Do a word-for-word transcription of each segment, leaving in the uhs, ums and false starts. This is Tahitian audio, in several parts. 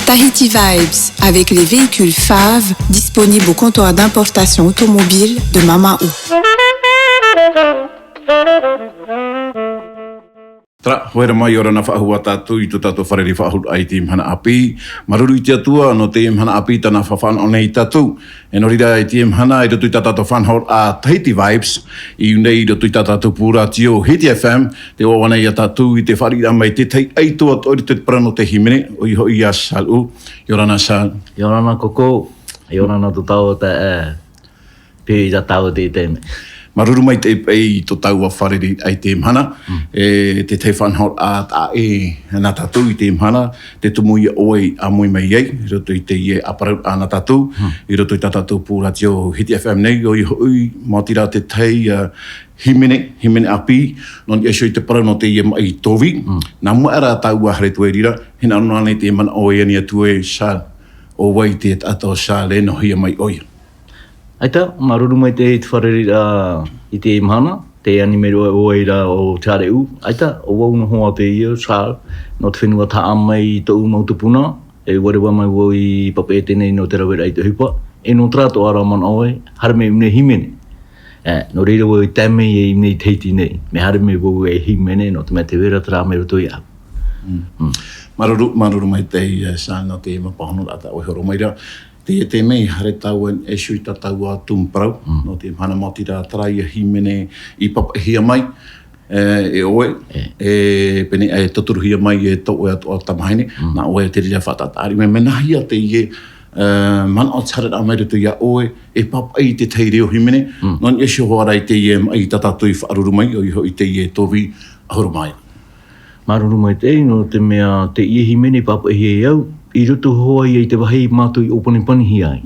Tahiti Vibes, avec les véhicules Fav, disponibles au comptoir d'importation automobile de Mamao. Terā, haere mai, ʻia ora na faʻahou ā tātou i tō tātou fārereiraʻa i teie mahana ʻāpī. Māuruuru i te Atua, nō teie mahana ʻāpī tāna faʻanaho nei ia tātou. E nō reira, i teie mahana, i roto i tā tātou faʻanahoraʻa Tahiti Vibes, i ʻō nei i roto i tā tātou pū rātio Hiti F M, tē ʻoaʻoa nei ia tātou i te fāriʻiraʻa mai i te tahi ʻaito atoʻa i roto i te parau nō te hīmene, ʻoia hoʻi ia Charles ʻUa. ʻIa ora na Charles. ʻIa ora na Coco, ʻia ora na tō tāua taeaʻe, e, pē i tā tāua i teie taime. Māuruuru maitaʻi paʻi i tō tāua fārereiraʻa i teie mahana. Mm. E te tahi faʻanahoraʻa taʻa ʻē nā tātou i teie mahana, te tumu ia ʻoe i ʻāmui mai ai, i roto i teie ʻāparauraʻa nā tātou, Mm. i roto i tā tātou pū rātio Hiti F M nei, ʻoia hoʻi, maoti rā te tahi, ā, hīmene, hīmene ʻāpī, nō niʻa iho i te parau nō teie maʻi tōvī. Mm. Nā mua aʻe rā tāua haere atu i reira, hinaʻaro noa nei te manaʻo e ani atu e Charles, ʻo vai te taʻata ʻo Charles e nohohia mai ʻoia. ʻAita, māuruuru maitaʻi i te fārereiraʻa i teie mahana, tē ani mai ra ʻoe i reira ʻo Charles ʻUa. ʻAita, ʻo vau noa hoʻi teie Charles, nō te fenua Tahaʻa mai i tōʻu mau tupuna, e ʻua reva mai vau i Papeʻete nei nō te raveraʻa i te ʻohipa. E nō terā atoʻa ra manaʻo e, haere mai i ʻō nei hīmene. E, nō reira vau i tae mai i ʻō nei i Tahiti nei. Mea haere mai vau e hīmene, nō te mea tē vai ra terā mai roto iāʻu. Mm. Mm. Māuruuru, māuruuru maitaʻi, e, Charles, nō te mau pāhonoraʻa tā ʻoe i hōroʻa mai ra. Teie taime, haere tāua e ani iho i tā tāua tumu parau, Mm. nō te mahana maoti rā terā ia hīmene i pāpaʻihia mai, e, e ʻoe, E. e, pēnei e tauturuhia mai e tō ʻoe atoʻa tamahine, Mm. nā ʻoe te reira faʻataʻataʻa mai, mea nāhea teie, e, manaʻo te haereraʻa mai i roto iā ʻoe, e pāpaʻi i te tahi reo hīmene, Mm. nō niʻa iho hoʻi ra i teie maʻi tā tātou i faʻaruru mai, ʻoia hoʻi teie tōvī ʻahuru mā iva. Māuruuru maitaʻi, nō te mea teie hīmene i pāpaʻihia e au, i roto hoʻi i te vāhi mātou i ʻōpanipanihia ai.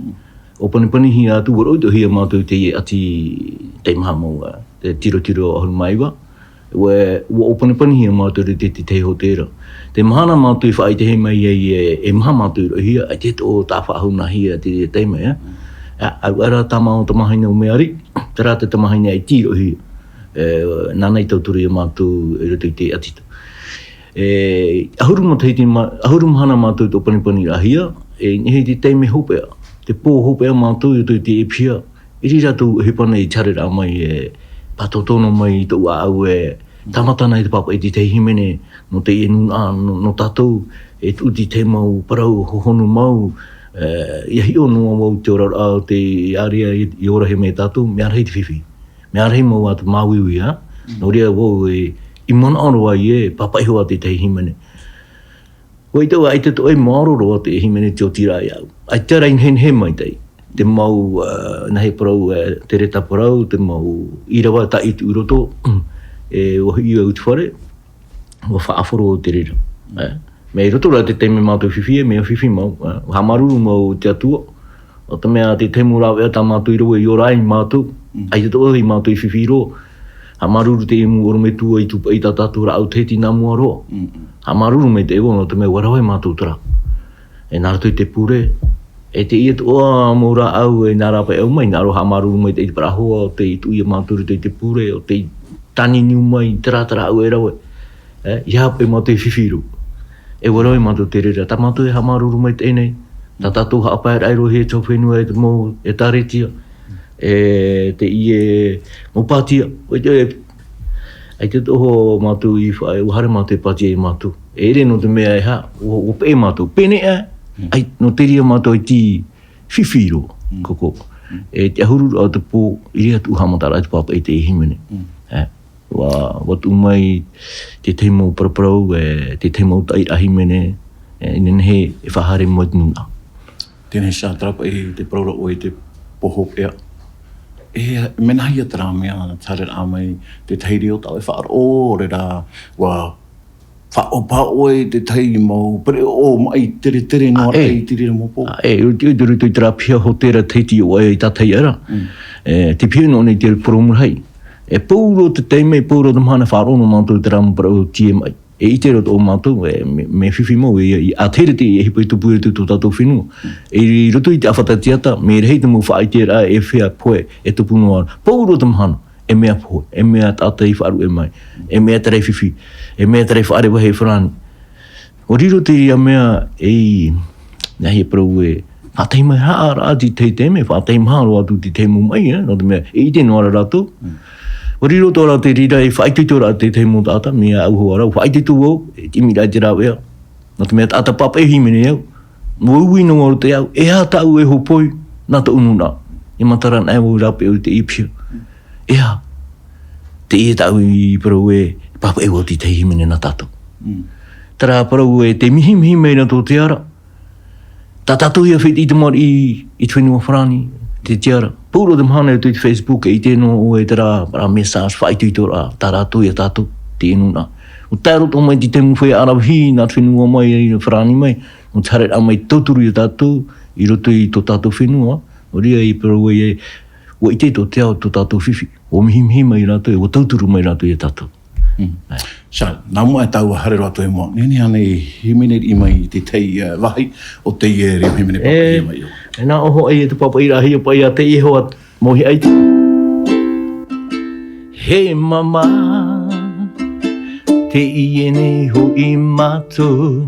ʻŌpanipanihia atu, ʻua roʻi atoʻa hia mātou i teie ʻati teimaha mau, ā, te tirotiro ʻahuru mā iva. ʻUa, ʻua ʻōpanipanihia mātou i te, te tahi hōtēra. Te mahana mātou i faʻaʻitehia mai ai e, e maha mātou i roʻihia, ʻaita e toʻo tā faʻahou nāhea i te taime, ā. Ā, ʻaita rā tā māua tamahine ʻo Meari, terā te tamahine ʻaita i roʻihia. E, nāna i tauturu ia mātou i roto i te ʻati. E, ʻahuru matahiti ma-, ʻahuru mahana mātou i tō ʻōpanipani-raʻahia, e, i niʻa i te taime hopeʻa, te pō hopeʻa mātou i roto i te ʻēpihia, i reira atu e hepana i te haereraʻa mai, e, pātōtō noa mai i tōʻu ʻāʻau e tāmata na i te pāpaʻi i te tahi hīmene, nō teie nūnaʻa, nō, nō tātou, e tuʻu i te mau parau hohonu mau, e, ʻia hiʻo noa vau i te oraraʻa o te ārea i, i orahia mai tātou, mea rahi te fifi. Mea rahi mau ā te māuiui, ā? Mm. Nō reira vau e, i manaʻo roa ai e, pāpaʻi hoʻi te tahi hīmene. ʻUa ʻite vau, ʻaita atoʻa e maoro roa te hīmene i te oti ra iāʻu. ʻAita rā i nehenehe maitaʻi. Te mau, ā, nāhea parau, ā, te reta parau, te mau ʻīrava tāʻu i tuʻu i roto, e, ʻua hiʻo au i te fare, ʻua faʻaʻāfaro te reira. Ā, mea i roto rā te taime mātou i fifi, e mea fifi mau, ā, haʻamāuruuru mau i te Atua, nō te mea te tahi mau rāveʻa tā mātou i rave i ora ai mātou, Mm. ʻaita atoʻa i mātou i fifi roa. Haʻamāuruuru te mau ʻorometua i tūpaʻi i tā tātou rāʻau Tahiti nā mua roa. Mm, mm. Haʻamāuruuru maitaʻi vau nō te mea ʻua rave mātou terā. E nā roto i te pure, e teie atoʻa mau rāʻau e nā rāpae au mai, nā roto haʻamāuruuru maitaʻi i te parau hoa, ʻo tei tuʻu ia mātou i roto i te pure, ʻo tei tāniuniu mai, terā, terā rāʻau e rave. E, ʻia haʻapaʻo mātou i fifi roa. E ʻua rave mātou te reira, tā mātou e haʻamāuruuru maitaʻi nei. Tā tātou haʻapaeraʻa i roto i te hau fenua e te mau, e Tāretia, e teie mau pātia. ʻAita, ʻaita atoʻa mātou i fa-, ʻua haere mātou e pātia ia mātou. E ʻere nō te mea e hā, ʻua, ʻua peʻe mātou. Pēnei ā, Mm. ʻaita, nō te reira mātou ʻaita i fifi roa, Mm. Coco. Mm. E te ʻahuru ra o te pō, i reira atu haʻamataraʻa te pāpaʻi i te hīmene. Mm. E, ʻua, ʻua tuʻu mai te tahi mau paraparau, e, te tahi mau taʻiraʻa hīmene, e, i nehenehe e faʻahaere mai te nūnaʻa. Tēnei Charles, terā paʻi te parau ra ʻoe i te pō hopeʻa. E, mea nāhea terā mea, te haereraʻa mai, te tahi reo tā ʻoe i faʻaroʻo, ʻaore rā, ʻua faʻaʻohipa ʻoe i te tahi mau pereʻoʻo maʻi teretere noa Ā, ē. i te reira mau pō. Ā, ē, i roto, i roto i terā piha hōtēra Tahiti ʻo ʻoe i tātaʻi ra. Mm. E, te piha nō ʻō nei te purōmu rahi. E pauroa te taime, pauroa te mahana faʻaroʻo noa mātou i terā mau parau tīaʻi maʻi. E ʻite roa tō mātou, e, mea, mea fifi mau, e, e, ā te reira te, e ʻohipa i tupu i roto i tō tātou fenua. E, i roto i te ʻāfata tiʻata, mea rahi te mau faʻaʻiteraʻa e fea pohe, e tupu noa, pauroa te mahana, e mea pohe, e mea taʻata i faʻaruʻe mai, e mea terā i fifi, e mea terā i faʻareva hei farāni. ʻUa riro te reira mea ei, Nā hea parau e, faʻatahi mai haʻa rā te tahi taime, faʻatahi maha roa atu te tahi mau maʻi, e, nō te mea, e ʻite noa ra rātou. Mm. ʻUa riro atoʻa ra te reira e faʻaitoitoraʻa te tahi mau taʻata, mea au hoʻi rā, faʻaitoito vau, e timi rā te rāveʻa. Nō te mea taʻata pāpaʻi hīmene au, ʻua ui noa au te au, e aha tāʻu e hōpoi, nā tōʻu nūnaʻa. E matara anaʻe vau rāpae o te ipia. E aha, teie tāʻu i parau e, pāpaʻi vau te tahi hīmene nā tātou. Mm. Terā parau e, tē mihimihi mai ra tō te ara, tā tātou ia fētiʻi tamariʻi i te fenua Farāni, te tiara. Pūroro te mahana i te Facebook, e ʻite noa ʻoe terā, terā message faʻaitoitoraʻa, tā rātou ia tātou, te nūnaʻa. ʻUa tae roto mai te tahi mau feiā aravihi, nā te fenua mai, i Farāni mai, ʻua haereraʻa mai tauturu ia tātou, i roto i tō tātou fenua, nō reira i parau e, ʻua ʻite tō te ao tō tātou fifi, ʻua mihimihi mai rātou, ʻua tauturu mai rātou ia tātou. Mm. Ā. Sa, nā mua e tāua haere roa atu e mua. Nehenehe ānei hīmene riʻi mai i te tahi, ā, vāhi o teie reo hīmene pāpaʻi mai iho? E nā ʻō hoʻi e te pāpaʻi rā hia paʻi a te iho a Mohi Aiti. He māmā, teie nei hoʻi mātou.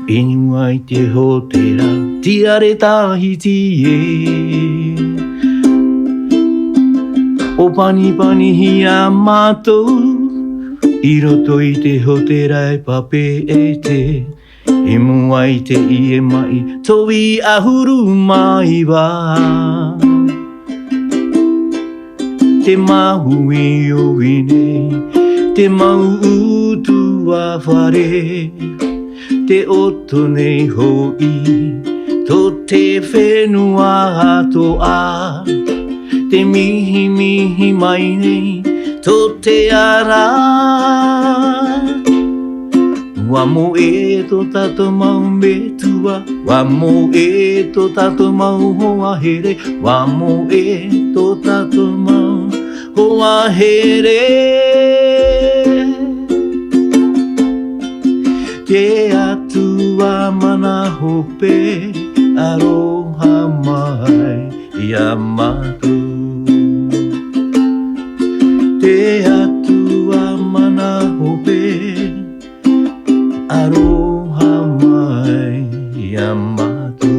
I mua i te hōtēra, tiare Tahiti e. ʻO pānipānihia mātou, i roto i te hōtēra e papeʻete. I mua i teie maʻi, tovi ʻahuru mā iva. Te mau ʻuiʻui nei, te mau ʻutuāfare, te ʻoto nei hoʻi, tō te fenua atoʻa, te mihimihi mai nei, tō te ara. ʻUa moʻe tō tātou mau metua, ʻua moʻe tō tātou mau hoa here, ʻua moʻe tō tātou mau hoa here. Te Atua mana hope, aroha mai ia mātou. Te Atua mana hope, aroha mai ia mātou.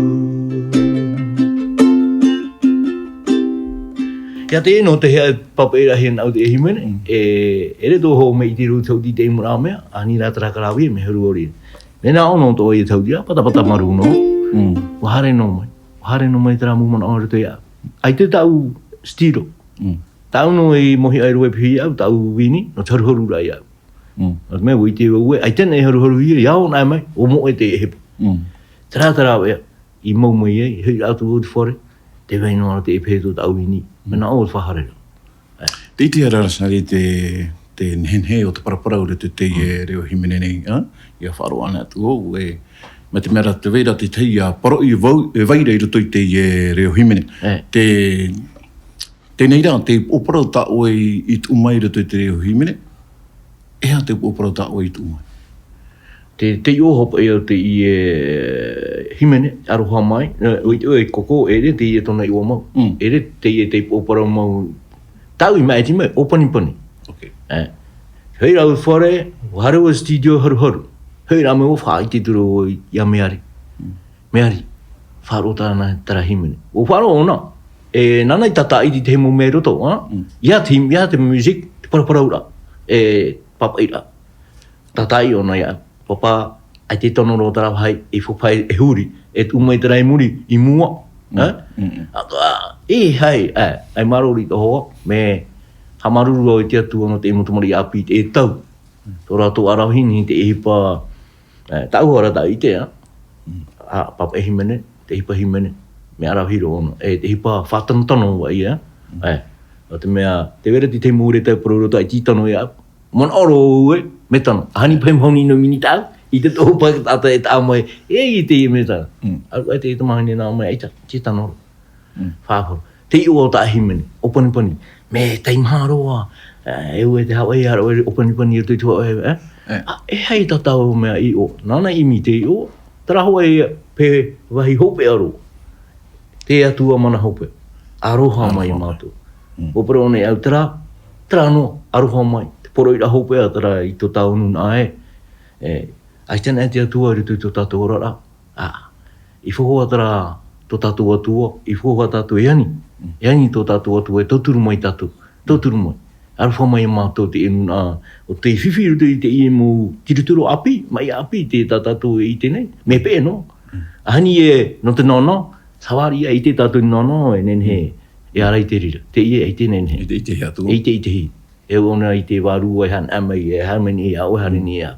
Ia te nō te hea pāpaʻi rahi nā au te hīmene, mm, e, e ʻere tō hō mai i te rū tau i te imura mea, ani rā terā karāvia, mea huru ori. Mea nā ono tō ia tau ia, patapata maru nō. Mm. ʻUa haere nō mai. ʻUa haere nō mai terā mau manaʻo roto ia. ʻAita tāʻu stilo. Mm. Tāʻu nō i Mohi Airua e pihi au, tāʻu vini, nō te haruharu rā ia. Mm. Nō te mea, ʻua ʻite vau e, ʻaita nei haruharu ia, ia ʻō nā mai, ʻua moʻe te ʻehipa. Mm. Terā, terā vea, i mau mai ai, hei atu o te fare, tē vai noa ra te ʻehipa tō tāʻu vini. Mm. Mea nā ʻō te faʻahaere ra. Te ʻite ra Rosemary te, te nehenehe o te paraparau i roto i teie, mm, reo hīmene nei, ā? ʻIa faʻaroʻo anaʻe atu vau, e, mai te mea rā tē vai ra te tahi, ā, parau e vau, e vai ra i roto i teie reo hīmene. E. Te, teie nei rā, te upoʻo parau tā ʻoe i, i tuʻu mai i roto i te reo hīmene, e aha te upoʻo parau tā ʻoe i tuʻu mai? Te, te iʻoa hopeʻa o teie, e, hīmene, aroha mai, e, ʻoe, ʻoe koko, ʻeʻere teie tōna iʻoa mau. Mm. ʻEʻere teie te upoʻo parau mau, tāʻu i maʻiti mai, ʻōpanipani. Ok. E, hei rā au fare, ʻua haere au i te studio haruharu. Hei rā mai ʻua faʻaʻite atu ra vau ia Meari. Mm. Meari, faʻaroʻo tāna terā hīmene. ʻUa faʻaroʻo ʻōna, e, nāna i tātaʻi i te mau mea i roto, ā? Mm. ʻIa te, ʻia te music, te paraparau ra, e, pāpaʻi ra. Tātaʻi ʻōna ia, pāpā, ʻaita e tono roa terā vāhi, e faʻapae, e huri, e tuʻu mai terā i muri, i mua, mm, ā? Mm, mm. ʻA, ʻa, e, hai, ā, ʻaita e mārō i te hoa, mea haʻamāuruuru au i te Atua nō te mau tamariʻi ʻāpī, e tau. Tō rātou aravihi nei te ʻehipa, e, tāʻu ra tāʻu i ʻite, ā. Mm. Ā, pāpaʻi hīmene, te ʻehipa hīmene, mea aravihi roa ʻōna, e, te ʻehipa faʻatanotano hoʻi ia, ā. Mm. E, nō te mea, tē vai ra te tahi mau ʻētau parau roto i te tano ia, manaʻo roa vau e, mea tano. ʻAhani paʻi mahoni nō minita au, i te tohu paʻi taʻata e taʻa mai, e, i teie mea tano. Mm. ʻAu, e, te, te mahoni nā mai, ʻaita, te tano roa. Mm. Faʻaroʻo. Te iʻoa o tā hīmene, ʻōpanipani. Mea teimaha roa, e, e ʻua te Hawaiʻi, ʻaore rā ʻōpanipani i roto i te Hawaiʻi, e? E. Ā, e aha tā tāua mea iʻoa? Nāna i ʻimi te iʻoa, terā hoʻi e, paʻi vāhi hopeʻa roa. Te Atua mana hope. Aroha mai ia mātou. Aroha mai. Mm. ʻUa parau nei au terā, terā noa, aroha mai. Te poroʻi ra hopeʻa terā i tō tāua nūnaʻa e. E, ʻaita e te Atua i roto i tō tātou oraraʻa. Ā, I faʻahoʻi atu ra tō tātou Atua, i faʻahoʻi tātou e ani. Mm. E ani tō tātou Atua e tauturu mai tātou, tauturu mai. Aroha mai iā mātou te nūnaʻa, ʻo tei fifi i roto i teie mau tirotiro ʻāpī, mai ʻāpī te tā tātou e ʻite nei, mea peʻe noa. Mm. ʻAhani ē, nō te nānā, sāvāri ia ʻite tātou nānā, e nehenehe, Mm. e ara i te reira. Teie, e ʻite nehenehe. E ʻite, ʻite hia atu. E ʻite, ʻite hia. E ʻōna i te vārua e hana mai, e hana mai nei, ʻaʻoe hana nei, ā.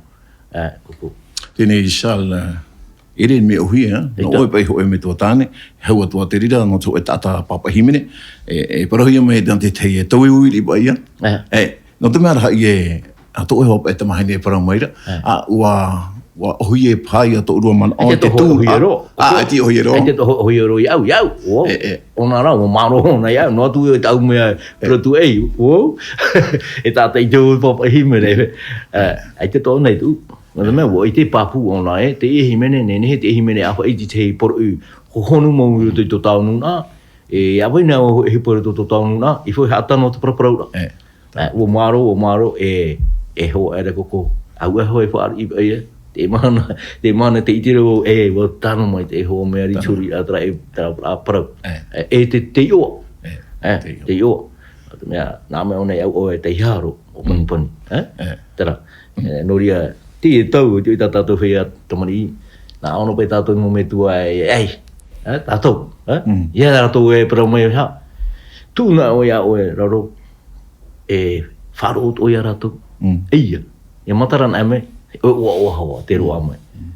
Ā, koko. Teie nei Charles, ā, ʻere mea ʻōhie, ā? Nō ʻoe paʻi hōʻē metua tāne, e hau atu ā te reira, nō te hōʻē taʻata pāpaʻi hīmene, e, e parauhia mai nā te tahi e tauiui riʻi paʻi, ā? Ā. E, nō te mea rahi e, ā, tō ʻoe hoʻi paʻi tamahine e parau mai ra, Ā. ā, ʻua, ʻua ʻōhie paʻi ia tō ʻoe manaʻo, ʻaita te tō tū, ʻoe ʻōhie ā, roa. Ā, ʻaita ʻoe ʻōhie roa. ʻAita tō ʻoe ʻōhie roa, iāʻu, iāʻu, ʻo. E, e. ʻŌna rā, ʻua mārō ʻōna iāʻu, noa atu e tāʻu mea, E. parau atu, ei, ʻo. E tātaʻi te hōʻē pāpaʻi hīmene, ā, ʻaita tō ʻoe nei tū. Nō te mea, ʻua ʻite pāpū ʻōna ē, teie hīmene, nehenehe teie hīmene e ʻāfaʻi i te tahi poroʻi hohonu mau i roto i tō tātou nūnaʻa, e, ʻa vai nei ʻoe e hipa i roto i tō tātou nūnaʻa, i faʻahaʻa tano te paraparau ra. E. Ā, ʻua mārō, ʻua mārō, e, e hoa ʻere koko. ʻAuē hoʻi e fāriʻi paʻi ē, te mahana, te mahana te ʻite ra, e, ʻua tano mai te hoa mea rī Tano. turi ā terā, e, terā, terā parau. E. E, e te, te iʻoa. E, E, te iʻoa. te iʻoa. Nō te mea, nā mea ʻōna e au ʻoe e taihaha roa, ʻo Mm. panipani. E? E. Terā. E, nō reira, teie tau, i tā tātou feiā tamariʻi, nā ʻōna paʻi tātou mau metua e, ei, e, tātou, e? Mm. Ia rātou e parau mai, ha? Tū na ʻoe iā ʻoe, raro, e faʻaroʻo atoʻa iā rātou. Mm. E ia, ia matara na mai, ʻoe, ʻoaʻoa hoʻi, te roaʻa mai. Mm.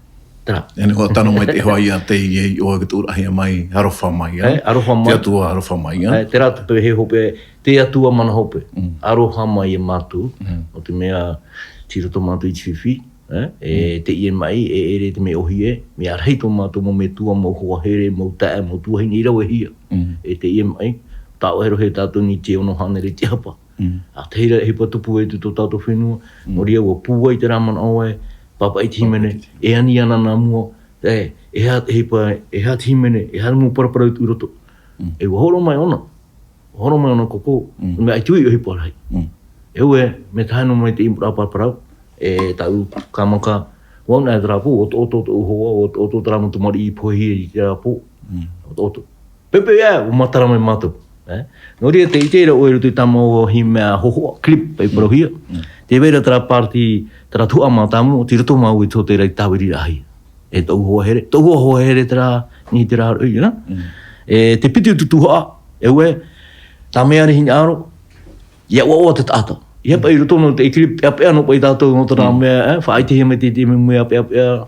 Terā. E nehenehe ʻua tano mai te hoa ia te, e, ʻoe ka tuʻuraʻahia mai, aroha mai, ā? E, aroha mai. Te Atua aroha mai, ā? E, terā te pehe hope, te Atua mana hope. Mm. Aroha mai iā mātou, Mm. nō te mea, tei roto mātou i te fifi, e, e, Mm. teie maʻi, e, e ʻere te mea ʻōhie, mea rahi tō mātou mau metua, mau hoa here, mau taeaʻe, mau tuahine i ravehia. Mm. E teie maʻi, taʻu e rohe tātou nei te ono hānere te hapa. Mm. ʻA tahi ra e hipa tupu e tō tātou fenua, Mm. nō reira ʻua pūai terā manaʻo ē, pāpaʻi te hīmene, Pāpaʻi te hīmene. e ani ana nā mua, e, e aha, e hipa, e aha te hīmene, e aha mau paraparau i roto. Mm. E ʻua horo mai ʻōna, horo mai ʻōna koko, Mm. mea ʻaita ʻoe e hipa rahi. Mm. E ʻoe, mea tahi noa mai te ʻīmura paraparau, e tāʻu kamaka, ʻua ʻōna e terā pō, ʻo, ʻo, ʻo, ʻo, ʻo, ʻo, terā mau tamariʻi i pohe i terā pō. Mm. ʻO, ʻo, ʻo. Pepe ā, ʻua matara mai mātou. E? Nō reira, tē ʻite ra ʻoe i roto i tā mau hīmene hohoʻa, clip, paʻi Mm. parauhia. Mm. Tē vai ra terā party, terā tuhaʻa mātāmua, tei roto māua i tō te raʻi tāviri rahi. E tōʻu hoa here, tōʻu hoa, hoa here terā, nei terā roʻi, nā? Mm. E te piti o te tuhaʻa, e ʻoe, tā mea nei hinaʻaro, ia ʻoaʻoa te taʻata. Ia paʻi i roto nō te clip, peʻapeʻa noa paʻi tātou nō terā Mm. mea, e, faʻaʻitehia mai te, te mea, mea peʻapeʻa,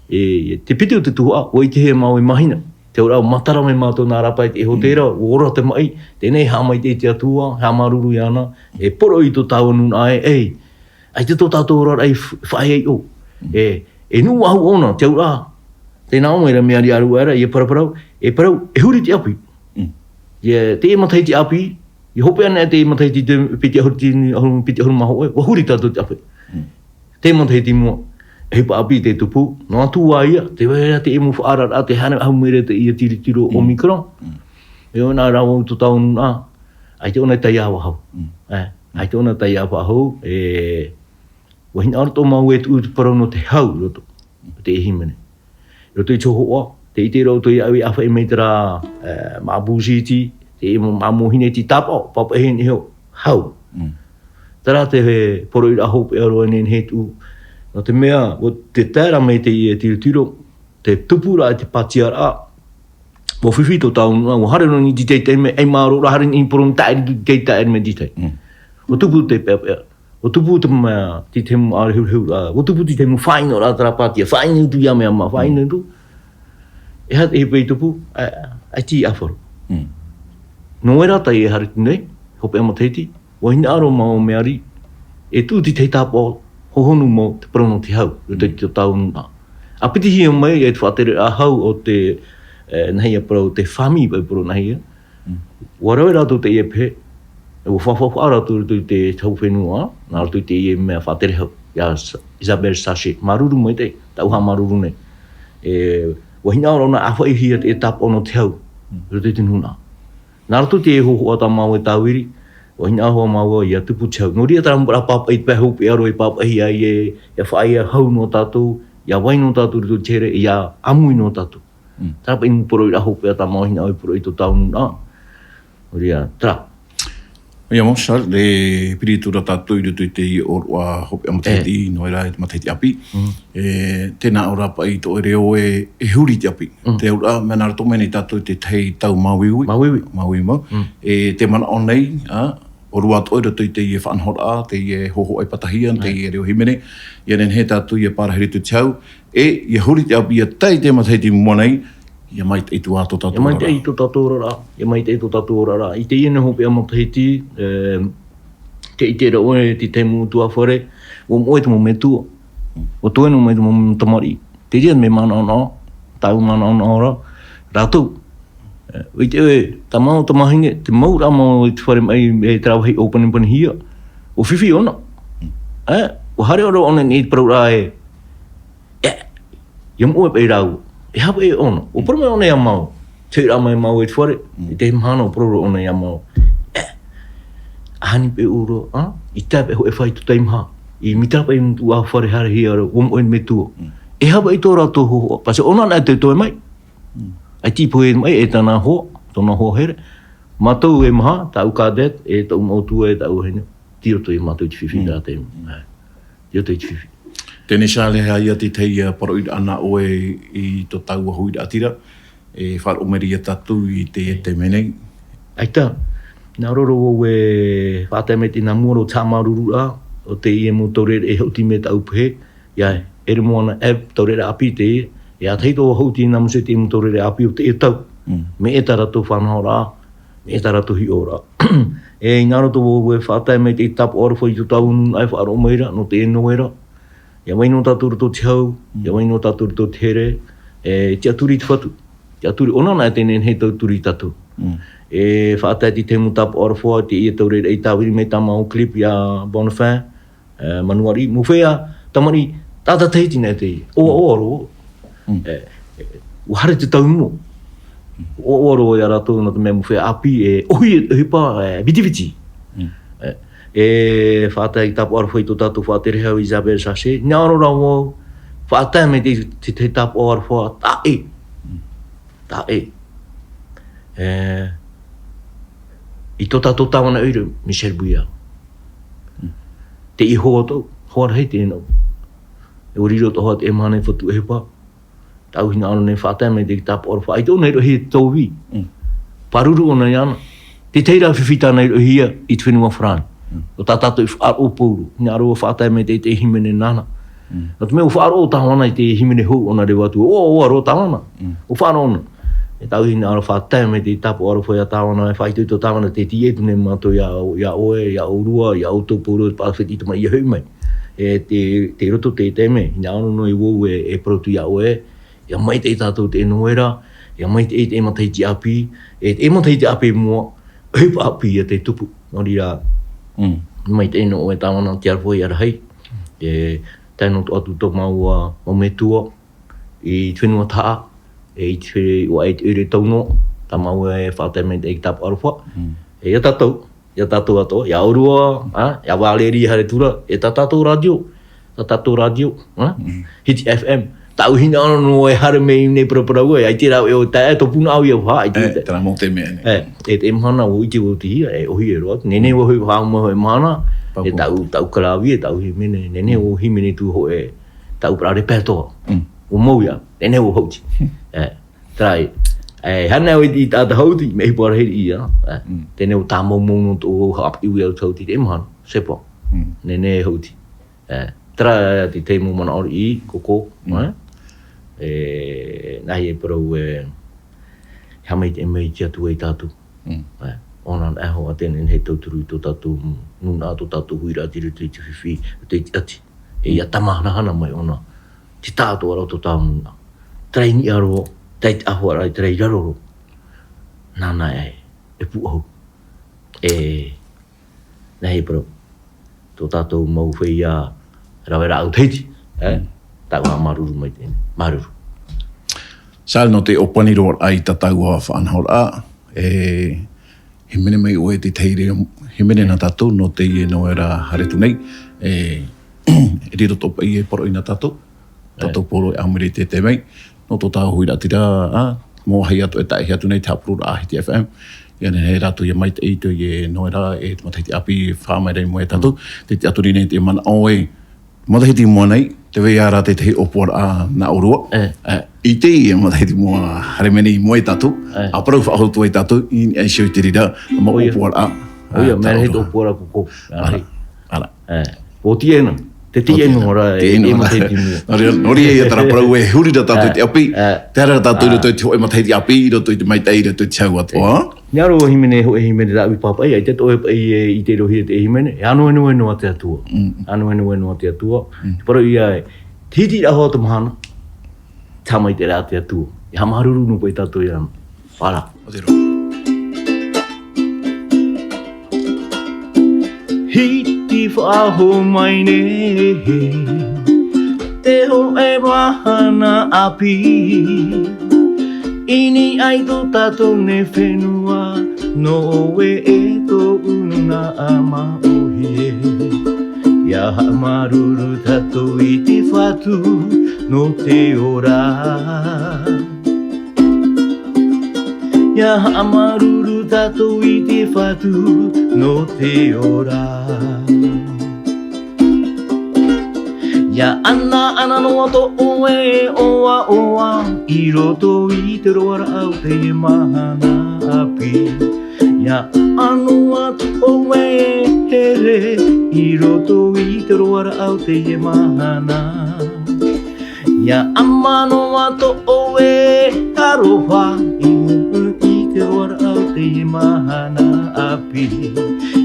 e, te piti o te tuhaʻa, ʻua ʻitehia māua i mahina. Te auraʻa, matara mai mātou nā rāpae te hōtēra, Mm. ʻua ora te maʻi, teie nei haʻamaitaʻi te Atua, haʻamāuruuru iāna, e poroʻi i tō tāua nūnaʻa ē, ei, ʻaita tō tātou oraraʻa i f-, faʻaea i ʻō. Mm. E, e nuʻu faʻahou ʻōna, te auraʻa, tē nā ʻō mai ra mea riʻi aru aʻera, ia paraparau, e parau, e huri te ʻāpī. Mm. Ia, teie matahiti ʻāpī, ia hopeʻa ana teie matahiti te piti ʻahuru, piti ʻahuru mā hōʻē, ʻua huri tātou te ʻāpī. Mm. Teie matahiti i mua, e hipa ʻāpī tē tupu, noa atu ā ia, tē vai ra te mau faʻaararaʻa, tē haere faʻahou mai ra teie tirotiro Mm. Omicron. Mm. E ʻōna rā vau tō tāua nūnaʻa, ʻaita ʻōna e taiā faʻahou. Mm. E, Mm. ʻaita ʻōna e taiā faʻahou, e, ʻua hinaʻaro atoʻa māua e tuʻu te parau nō te hau i roto, Mm. te hīmene. I roto i te hōhoʻa, tē ʻite ra ʻoutou iāʻu e ʻāfaʻi mai terā, e, māʻa būsiti, te mau, māʻa mōhine tei tāpaʻo, pāpaʻihia nei iho, hau. Mm. Terā te poroʻiraʻa hopeʻa roa e nehenehe e tuʻu. Nō te mea, ʻua, tē tae ra mai teie tirotiro, te tupu ra, te pātiaraʻa, ʻua fifi tō tāua nūnaʻa, ʻua haere roa nei i te teitei mea, ei mārō ra, haere nei i te porōmu tāʻiri i te teitei mea i te teitei. Mm. ʻUa tupu te peʻapeʻa. ʻUa tupu te mea, te, te mau ʻārehurehu ra. ʻUa tupu te, te mau faʻaʻino ra terā pātia. Faʻaʻino atu ia mea ma, faʻaʻino Mm. atu. E aha te hipa i tupu, a, a, ʻaita e ʻāfaro. Mm. Nō reira, tē haere atu nei, hopeʻa matahiti, ʻua hinaʻaro māua mea riʻi, e tuʻu te tahi tāpaʻo hohonu mau te parau nō te hau, i roto i Mm. tō tāua nūnaʻa. ʻA pitihia mai, e te faʻatereraʻa hau o te, e, nāhea parau, te fāmiʻi paʻi parau nāhea, Mm. ʻUa rave rātou teie pehe, ʻua faʻafaʻafaʻa rātou i roto i te hau fenua, nā roto i teie mea faʻatere hau, iā Sa-, Isabelle Sachet, māuruuru maitaʻi, tāʻu haʻamāuruuru nei. E, ʻua hinaʻaro ʻōna e ʻāfaʻihia te tāpaʻo nō te hau, Mm. i roto i te nūnaʻa. Nā roto i te hōhoʻa tā māua e tāviri, ʻua hinaʻaro hoʻi māua ʻia tupu te hau. Nō reira terā mau pāpaʻi, te pae hopeʻa roa e pāpaʻihia ai e, ʻia faʻaea hau nō tātou, ʻia vai nō tātou i roto i te here, ʻia ʻāmui nō tātou. Mm. Terā paʻi mau poroʻi ra hopeʻa tā māua hinaʻaro e poroʻi i tō tāua nūnaʻa. ʻOia, terā. ʻOia mau, Charles, e piri atu ra tātou i roto i teie ʻōroʻa hopeʻa matahiti, nō reira e te matahiti ʻāpī. Mm. E, tē nā ʻō ra paʻi tō ʻoe reo e, e huri i te ʻāpī. Mm. Te auraʻa, mea nā roto mai nei tātou i te tahi tau māuiui. Māuiui. Māuiui mau. Mm. E, te manaʻo nei, ā, ʻōrua atoʻa i roto i teie faʻanahoraʻa, teie hōhoʻa i Patahia, teie reo hīmene, ʻia nehenehe tātou ʻia pārahi i roto i te hau, e, ʻia huri i te ʻāpī, ʻia tae i te matahiti i mua nei, ʻia maitaʻi atu ā tō tātou oraraʻa. ʻIa maitaʻi tō tātou oraraʻa, ʻia maitaʻi tō tātou oraraʻa. I teie nei hopeʻa matahiti, e, tē ʻite ra ʻoe, te tahi mau ʻutuāfare, ʻua moʻe te mau metua. ʻUa toe noa mai te mau tamariʻi. Te reira mea manaʻonaʻo, tāua manaʻonaʻo ra, rātou. E, ʻua ʻite ʻoe, tā māua tamāhine, te mau ra māua i te fare mai, e terā vāhi ʻōpanipanihia, ʻua fifi ʻōna. E, ʻua haere ʻōna i te parauraʻa ē, e, ʻia moʻe paʻi rāua. E aha paʻi ʻōna? ʻUa parau mai ʻōna iā māua. Tē hoʻi ra mai māua i te fare, i te mahana ʻua parau ra ʻōna iā māua. E, ʻaita paʻi ʻōrua, ā? I tae paʻi hōʻē fā i tō taimaha. I mita paʻi ʻutuāfare haerehia ra, ʻua moʻe metua. E aha paʻi tō rātou hōhoʻa? Pāse ʻōna nā te toe mai. ʻAita i pohe mai e tāna hoa, tōna hoa here. Mātou e maha, tāʻu cadet, e tāʻu mau ʻutua, e tāʻu vahine. Tei roto ia mātou i te fifi i terā taime. Tei roto i te fifi. Teie nei Charles, e aha ia te tahi, ā, poroʻi ra nā ʻoe i tō tāua huiraʻatira, e faʻaroʻo mai ra ia tātou i teie taime nei. ʻAita, hinaʻaro ra vau e faʻatae maitaʻi nā mua roa i te haʻamāuruururaʻa o teie mau taureʻareʻa e hauti mai tāʻu pehe, ʻia ʻere moana e taureʻareʻa ʻāpī teie, e ʻa tahi atoʻa hauti nā mua i teie mau taureʻareʻa ʻāpī o teie tau. Mm. Mai tā rātou faʻanahoraʻa, mai tā rātou hiʻoraʻa. E hinaʻaro atoʻa vau e faʻatae maitaʻi tāpaʻo aroha i tō tāua nūnaʻa e faʻaroʻo mai ra, nō teie noera. ʻIa vai noa tātou i roto i te hau, ʻia vai noa tātou i roto i te here, e tiʻaturi i te Fatu. Tiʻaturi, ʻōna nā te nehenehe e tauturu ia tātou. Mm. E faʻatae te tahi mau tāpaʻo aroha, teie taureʻareʻa i tāviri mai tā māua clip iā Bonafé, e, Manuariʻi, mau feiā tamariʻi, tātātahiti nā teie. ʻOaʻoa roa. Mm. E, e, ʻua haere te taumuʻa. ʻOaʻoa roa ia rātou nō te mea mau feiā ʻāpī, e, ʻohi, ʻohipa, e, vitiviti. Mm. E, e faʻatae tāpaʻo aroha i tō tātou faʻaterehau Isabelle Sachet, hinaʻaro ra vau, faʻatae maitaʻi te, te, te tāpaʻo aroha, taʻe. Mm. Taʻe. E, i tō tātou tāvana ʻoire, Michel Bouillard. Mm. Teie hoa atoʻa, hoa rahi teie nō. E ʻua riro atoʻa hoʻi te mahana i Fatuʻohipa. Tāʻu hinaʻaro nei faʻatae maitaʻi tāpaʻo aroha. ʻAita ʻōna i roʻohia i te tōvī. Mm. Pāruru ʻōna iāna. Te tahi ra fifi tāna i roʻohia i te fenua Farāni. Mm. ʻO tā tātou i faʻaroʻo pauroa. Hinaʻaro faʻatae maitaʻi te hīmene nāna. Mm. Nō te mea ʻua faʻaroʻo tāvana i te hīmene hou ʻōna reva atu. ʻOaʻoa roa tāvana. Mm. ʻUa faʻaroʻo ʻōna. E tāʻu hinaʻaro faʻatae maitaʻi tāpaʻo aroha ia tāvana, e faʻaitoito tāvana, tē tīaʻi atu nei mātou iā, iā ʻoe, iā ʻōrua, iā ʻoutou pauroa, te parapeti, te tamariʻi ʻia hoʻi mai. E tei, tei roto i te taime, hinaʻaro noa vau e, e parau atu iā ʻoe, ʻia maitaʻi tātou i teie noera, ʻia maitaʻi i te matahiti ʻāpī, e te matahiti ʻāpī i mua, ʻohipa ʻāpī ia tei tupu. Nō reira, mm, maitaʻi noa ʻoe tāvana, te aroha ia rahi. E tae noa atu tō māua mau metua i te fenua tahaʻa, e i te fe-, ʻua ʻite ʻoe i te tau noa, tā māua e faʻatae maitaʻi tāpaʻo aroha. Mm. E ia tātou, ia tātou atoʻa, ia ʻōrua, ā, ia Valérie Haretura, e tā tātou rātio, tā tātou rātio, ā? Mm. Hiti F M. Tāʻu hinaʻaro noa e haere mai i ʻō nei paraparau, e ʻaita rā e ʻo tae, e tō puna au ia faʻa, ʻaita. E, terā mau te mea nei. E, e te mahana ʻua ʻite vau te hia, e ʻohi e roa, nehenehe ʻua hoʻi faʻahaʻamau e mahana, e tāʻu, tāʻu karāvia, e tāʻu hīmene, nehenehe ʻua hīmene atu hoʻi, tāʻu parau repertoire. Mm. ʻUa mau ia, nehenehe ʻua hauti. Mm. E, terā ia. E, hana ʻoe i te taʻata hauti, mea ʻohipa rahi ia. E, mm, teie nei ʻua tāmau mau noa tō haʻapiʻi au te hauti te mahana, c'est pas. Mm. Nehenehe e hauti. E, terā ia te tahi mau manaʻo riʻi, koko, mm, e. E, nāhea e parau e, e haʻamaitaʻi mai te Atua ia tātou. Mm. E, ʻōna anaʻe hoʻi tē nehenehe e tauturu i tō tātou nūnaʻa, tō tātou huiraʻatira i te fifi, i te ʻati. E ʻia tamahanahana mai ʻōna, te taʻatoʻaraʻa o tō tātou nūnaʻa. Terā i niʻa roa, terā i te ʻāfaʻaraʻa, terā i raro roa. Nāna e, e pūʻohu. E, nāhea e parau. Tō tātou mau feiā rave rāʻau Tahiti, e? Mm. Tāʻu haʻamāuruuru mai teie nei. Māuruuru. Charles, nō te ʻōpani roa i tā tāua faʻanahoraʻa, e hīmene mai ʻoe i te tahi reo hīmene nā tātou, nō teie noera haere atu nei, e, e riro atoʻa paʻi e poroʻi nā tātou, tātou pauroa e ʻāmui ra i te taime. Nō tō tāua huiraʻatira, ā, mō vāhi atu e taʻahi atu nei te haʻapuroroʻa a Hiti F M. ʻIa nehenehe rātou ʻia maitaʻi i te, e, nō reira, e te matahiti ʻāpī, faʻaʻāmui mai ia tātou. Mm. Tē tiʻaturi nei te manaʻo ē, matahiti i mua nei, tē vai ra te tahi ʻōpuaraʻa nā ʻōrua. E. E, i teie matahiti i mua, haere mai nei i mua ia tātou. E. ʻA parau faʻahou atu ai tātou, i, e, ʻia ʻite i te reira, mau ʻōpuaraʻa. ʻOia. ʻOia, ā, mea rahi te ʻōpuaraʻa ko, ko. Ā, ʻāreʻa. Āreʻa. E. ʻO teie nā. Te teie nō ra, e, e matahiti i mua. Nō reira, nō reira, ia terā parau e huri ra tātou i te ʻāpī. E. Tē haere ra tātou i roto i te hōʻē matahiti ʻāpī, i roto i te maitaʻi, i roto i te hau atoʻa. E. Nā ʻōrua hīmene, hōʻē hīmene rāʻau i pāpaʻi, ʻaita e toʻo e paʻi e, i te rohi e te hīmene, e ʻānoenoeno atu te Atua. Mm. ʻĀnoenoeno atu te Atua. Mm. Te parau ïa ē, te hiti rahi o te mahana, te haʻamaitaʻiraʻa a te Atua. E haʻamāuruuru noa paʻi tātou iāna. Voilà. ʻO te roa. Hiti faʻahou mai nei, te hōʻē mahana ʻāpī. I niʻa i tō tātou nei fenua, nō ʻoe e tōʻu nūnaʻa māʻohi ē. ʻIa haʻamāuruuru tātou i te Fatu, nō te ora. ʻIa haʻamāuruuru tātou i te Fatu, nō te ora. ʻIa ʻanaʻana noa tō ʻoe ʻoaʻoa, i roto i te roaraʻa o teie mahana ʻāpī. ʻIa ʻano atu ʻoe here, i roto i te roaraʻa o teie mahana. ʻIa ʻama noa tō ʻoe aroha i mua i te roaraʻa o teie mahana ʻāpī.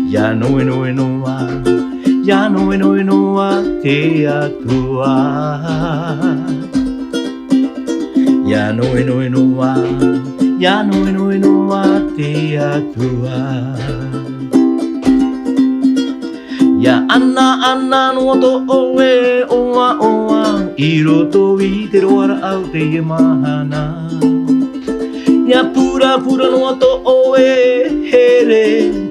ʻIa ʻānoenoeno ā, ʻia ʻānoenoeno ā te Atua. ʻIa ʻānoenoeno ā, ʻia ʻānoenoeno ā te Atua. ʻIa ʻanaʻana noa tō ʻoe ʻoaʻoa i roto i te roaraʻa o teie mahana. ʻIa purapura noa tō ʻoe here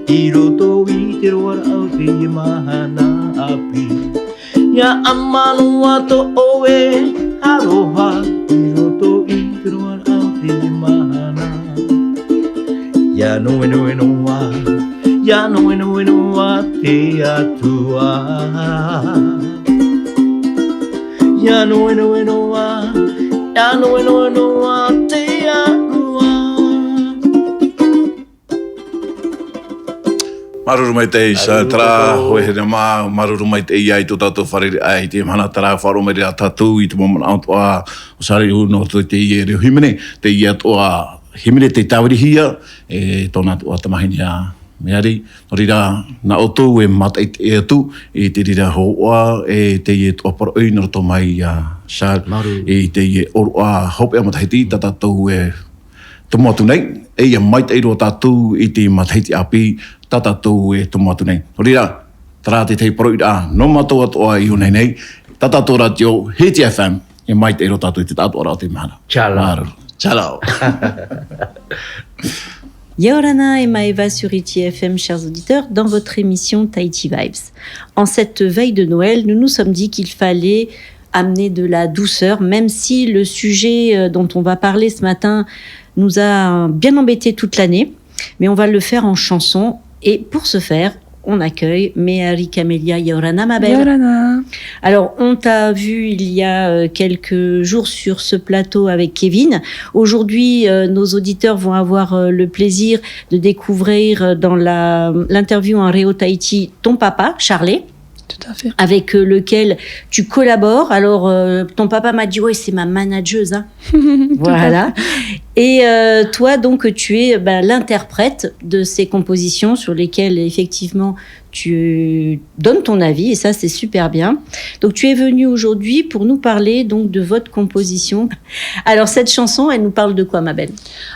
i roto i te roaraʻa o teie mahana ʻāpī. ʻIa ʻama noa tō ʻoe aroha i roto i te roaraʻa o teie mahana. ʻIa ʻānoenoeno ā, ʻia ʻānoenoeno ā te Atua. ʻIa ʻānoenoeno ā, ʻia ʻānoenoeno ā te Atua. Māuruuru maitaʻi, Sā, māuruuru terā, maitaʻi. Hōʻē here mā, māuruuru maitaʻi i tō tātou fārereiraʻa i teie mahana, terā faʻaroʻo mai ra tātou i te mau manaʻo atoʻa o Sā Riu nō roto i teie reo hīmene, teie atoʻa hīmene tei tāvirihia e tōna atoʻa tamahine a Meari. Nō reira, nā ʻoutou e mātaʻitaʻi atu i te reira hōhoʻa, e teie atoʻa parau nō roto mai iā Sā, Māuruuru. I teie ʻōroʻa hopeʻa matahiti tā tātou e tomo atu nei, e ʻia maitaʻi roa tātou i te matahiti ʻāpī tā tātou e tomo atu nei. Nō reira, terā te tahi parauʻiraʻa nō mātou atoʻa i ʻō nei nei, tā tātou rātio, Hiti F M, e maitaʻi roa tātou i te taʻatoʻaraʻa o te mahana. Ciao. Māuruuru. Ciao. Ia ora na, Emma Eva sur Hiti F M, chers auditeurs, dans votre émission Tahiti Vibes. En cette veille de Noël, nous nous sommes dit qu'il fallait amener de la douceur, même si le sujet, euh, dont on va parler ce matin nous a bien embêtés toute l'année, mais on va le faire en chanson. Et pour ce faire, on accueille Meari Camelia. Ia ora na, ma belle. Ia ora na. Alors, on t'a vu il y a, euh, quelques jours sur ce plateau avec Kevin. Aujourd'hui, euh, nos auditeurs vont avoir, euh, le plaisir de découvrir, euh, dans la, l'interview en Reo Tahiti ton papa, Charlet. Tout à fait. Avec, euh, lequel tu collabores. Alors, euh, ton papa m'a dit, « Ouais, c'est ma manageuse, hein. » Tout à fait. Voilà. Et, euh, toi, donc, tu es, ben, l'interprète de ces compositions sur lesquelles, effectivement, tu donnes ton avis, et ça, c'est super bien. Donc, tu es venu aujourd'hui pour nous parler, donc, de votre composition. Alors, cette chanson, elle nous parle de quoi, ma belle ?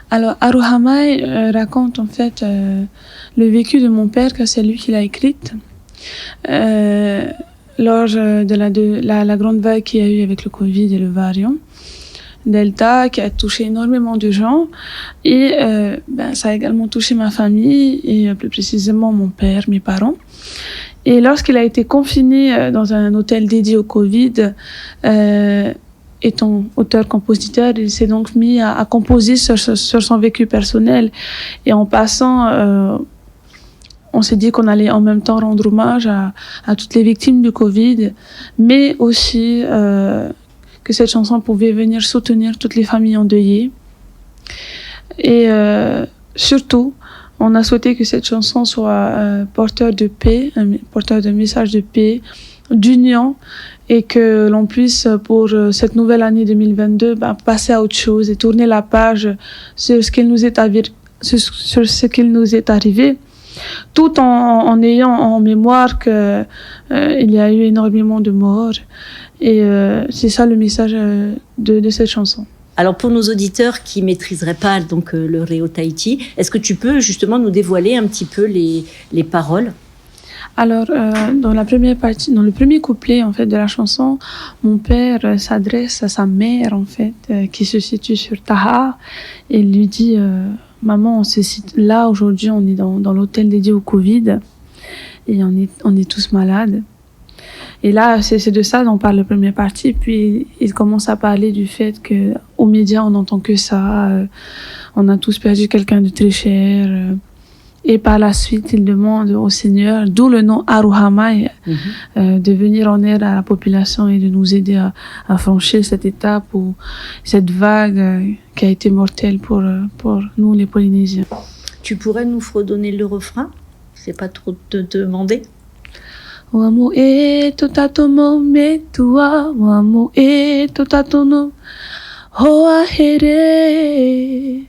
Alors, Aroha Mai, euh, raconte, en fait, euh, le vécu de mon père, car c'est lui qui l'a écrite. Euh, lors, euh, de la, de la, la grande vague qu'il y a eu avec le covid et le variant Delta, qui a touché énormément de gens. Et, euh, ben, ça a également touché ma famille et, euh, plus précisément mon père, mes parents. Et lorsqu'il a été confiné, euh, dans un hôtel dédié au covid, euh, étant auteur-compositeur, il s'est donc mis à, à composer sur, sur, sur son vécu personnel. Et en passant, euh, on s'est dit qu'on allait en même temps rendre hommage à, à toutes les victimes du Covid, mais aussi, euh, que cette chanson pouvait venir soutenir toutes les familles endeuillées. Et, euh, surtout, on a souhaité que cette chanson soit, euh, porteur de paix, un mi-, porteur de message de paix, d'union, et que l'on puisse, pour, euh, cette nouvelle année deux mille vingt-deux, ben, passer à autre chose et tourner la page sur ce qu'il nous est arri-, sur, sur ce qu'il nous est arrivé, tout en, en ayant en mémoire que, euh, il y a eu énormément de morts. Et, euh, c'est ça le message, euh, de, de cette chanson. Alors, pour nos auditeurs qui maîtriseraient pas donc, euh, le reo tahiti, est-ce que tu peux justement nous dévoiler un petit peu les, les paroles ? Alors, euh, dans la première partie, dans le premier couplet, en fait, de la chanson, mon père, euh, s'adresse à sa mère, en fait, euh, qui se situe sur Taha, et lui dit, euh, « Maman, on se sit-, là, aujourd'hui, on est dans, dans l'hôtel dédié au Covid, et on est, on est tous malades. » Et là, c'est, c'est de ça dont parle la première partie. Puis, il commence à parler du fait que, aux médias, on n'entend que ça. Euh, on a tous perdu quelqu'un de très cher. Euh, et par la suite, il demande au Seigneur, d'où le nom Aroha Mai, euh, de venir en aide à la population et de nous aider à, à franchir cette étape ou cette vague, euh, qui a été mortelle pour, euh, pour nous, les Polynésiens. Tu pourrais nous redonner le refrain ? C'est pas trop te demander. Ua moʻe tō tātou mau metua, ua moʻe tō tātou mau hoa here,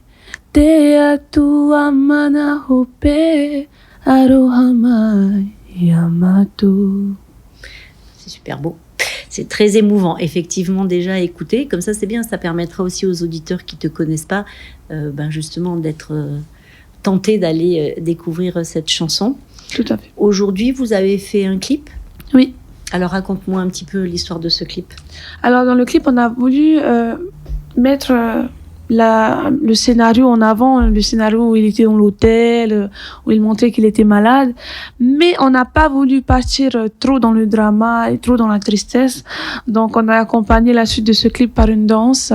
te Atua mana hope, aroha mai iā mātou. C'est super beau. C'est très émouvant, effectivement, déjà à écouter. Comme ça, c'est bien, ça permettra aussi aux auditeurs qui te connaissent pas, euh, ben justement, d'être, euh, tentés d'aller, euh, découvrir cette chanson. Tout à fait. Aujourd'hui, vous avez fait un clip ? Oui. Alors, raconte-moi un petit peu l'histoire de ce clip. Alors, dans le clip, on a voulu, euh, mettre, euh, la, le scénario en avant, le scénario où il était dans l'hôtel, euh, où il montrait qu'il était malade. Mais on n'a pas voulu partir, euh, trop dans le drama et trop dans la tristesse. Donc, on a accompagné la suite de ce clip par une danse,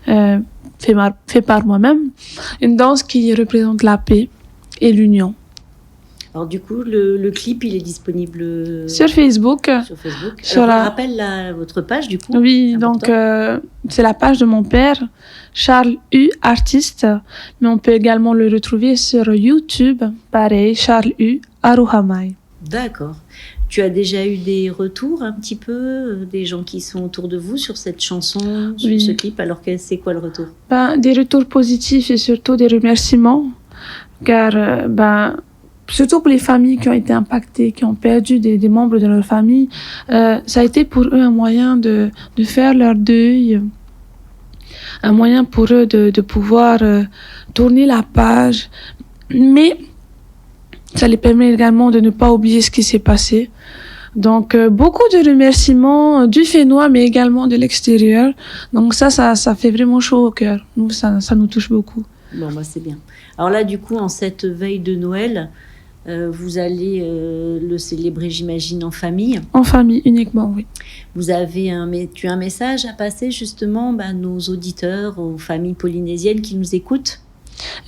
euh, fait mar-, fait par moi-même. Une danse qui représente la paix et l'union. Alors du coup, le, le clip, il est disponible sur Facebook. Sur Facebook. Alors, on rappelle la, votre page, du coup. Oui, donc, euh, c'est la page de mon père, Charles U Artiste, mais on peut également le retrouver sur YouTube, pareil, Charles U Aroha Mai. D'accord. Tu as déjà eu des retours un petit peu, euh, des gens qui sont autour de vous sur cette chanson, sur ce clip ? Alors, que, c'est quoi le retour ? Ben, des retours positifs et surtout des remerciements, car, euh, ben, surtout pour les familles qui ont été impactées, qui ont perdu des, des membres de leur famille, euh, ça a été pour eux un moyen de, de faire leur deuil, un moyen pour eux de, de pouvoir, euh, tourner la page. Mais ça les permet également de ne pas oublier ce qui s'est passé. Donc, euh, beaucoup de remerciements, euh, du Fénois, mais également de l'extérieur. Donc ça, ça, ça fait vraiment chaud au cœur. Nous, ça, ça nous touche beaucoup. Bon, bah, c'est bien. Alors là, du coup, en cette veille de Noël, euh, vous allez, euh, le célébrer, j'imagine, en famille ? En famille uniquement, oui. Vous avez un mé-, tu as un message à passer justement, bah, à nos auditeurs, aux familles polynésiennes qui nous écoutent ?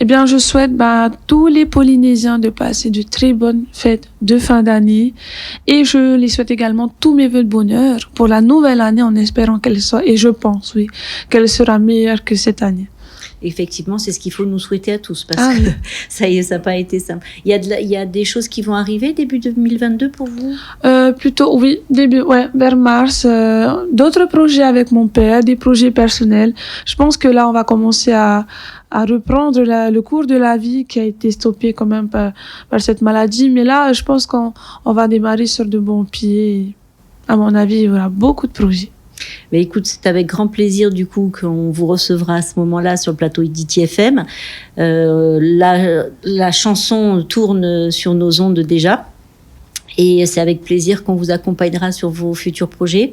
Eh bien, je souhaite, bah, à tous les Polynésiens de passer de très bonnes fêtes de fin d'année. Et je les souhaite également tous mes vœux de bonheur pour la nouvelle année, en espérant qu'elle soit, et je pense, oui, qu'elle sera meilleure que cette année. Effectivement, c'est ce qu'il faut nous souhaiter à tous, parce que ça y est, ça n'a pas été simple. Il y a de la, il y a des choses qui vont arriver début deux mille vingt-deux pour vous ? Euh, plutôt, oui, début, ouais, vers mars. Euh, d'autres projets avec mon père, des projets personnels. Je pense que là, on va commencer à, à reprendre la, le cours de la vie qui a été stoppé quand même par, par cette maladie. Mais là, je pense qu'on, on va démarrer sur de bons pieds. À mon avis, il y aura beaucoup de projets. Mais écoute, c'est avec grand plaisir, du coup, qu'on vous recevra à ce moment-là sur le plateau Iditi F M. Euh, la, la chanson tourne sur nos ondes déjà. Et c'est avec plaisir qu'on vous accompagnera sur vos futurs projets.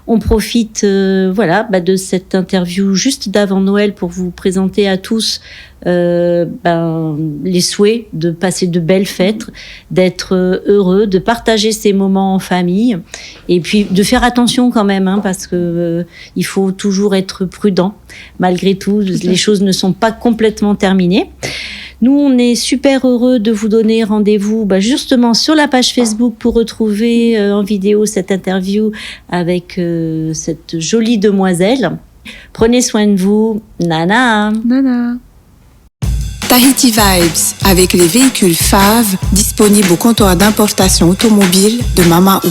On profite, euh, voilà, bah, de cette interview juste d'avant Noël pour vous présenter à tous, euh, ben, les souhaits de passer de belles fêtes, d'être, euh, heureux, de partager ces moments en famille, et puis de faire attention quand même, hein, parce que, euh, il faut toujours être prudent. Malgré tout, les choses ne sont pas complètement terminées. Nous, on est super heureux de vous donner rendez-vous, bah, justement sur la page Facebook pour retrouver, euh, en vidéo cette interview avec, euh, cette jolie demoiselle. Prenez soin de vous. Nana. Nana. Tahiti Vibes, avec les véhicules Fav, disponibles au comptoir d'importation automobile de Mamaʻu.